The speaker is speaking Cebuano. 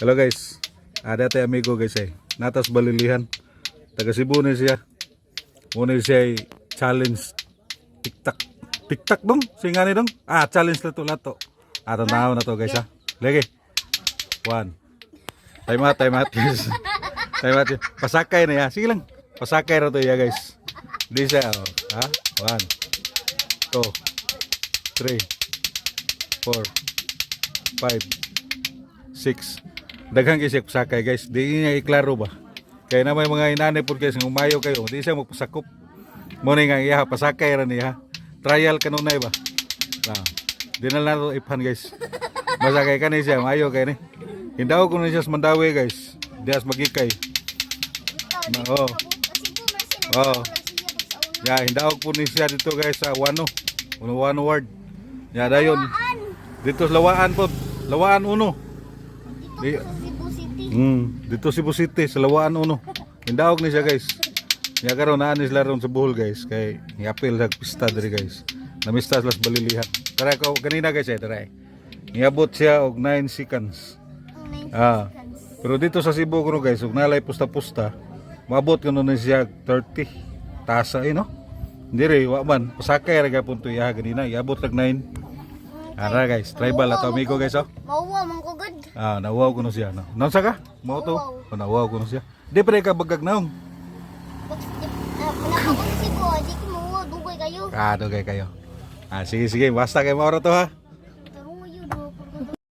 Hello guys. Ada tay amigo guys eh. Natas Balilihan. Taga Cebu ni siya. Muna siya ay challenge TikTok. TikTok dong? Singa ni dong? Ah, challenge lato lato. Ah, tanaw na to guys ha. Lagi. One. Time out, time out guys. Time out. Pasakay na ya. Sige lang. Pasakay ra to ya guys. Di siya. Oh. Ha? One. Two. Three. Four. Five. Six. Daghang kay siya pasakay guys. Di niya iklaro ba? Kaya na may mga inanay po guys, kung umayo kayo, di siya magpasakop. Mo ni nga iya pasakay ra niya. Trial kanunay ba? Na. Di na lang nato iphan guys. Masakay ka ni siya, maayo kay ni. Hindaw ko ni siya sa Mandaue guys. Dias magikay. Ikaw, Oo. Cebu, Mercy, Oo. nagtago lang siya pag sa una. Ya, hindaog po ni siya dito guys sa Wano. Uno Wano Ward. Ya dayon. Dito sa Lawaan po. Lawaan Uno. Dito Di- po sa Cebu City. Dito Cebu City sa Lawaan Uno. Hindaog ni siya guys. Ya karon naa ni sila ron sa Bohol guys kay giapil sa pista diri guys. Namista sila sa Balilihan. Tara ko kanina guys eh, tara. Eh. Niabot siya og 9 seconds. Ang 9 Ah. seconds. Pero dito sa Cebu kuno guys, ug nalay pusta-pusta, maabot kuno ni siya 30. Tasa eh no. Diri wa man pasakay ra gapon to iya ganina, iabot rag 9. Ara guys, tribal ato amigo guys oh. Mauwa man ko gud. Ah, nauwaw kuno siya no. Naunsa ka? Mao to. Nauwaw. Oh, nauwaw kuno siya. Di pa ka bagag naong. Pag napakon sa Cebu, ah, di ko mauwa, dugay kayo. Ah, dugay kayo. Ah, sige sige, basta kay maura to ha.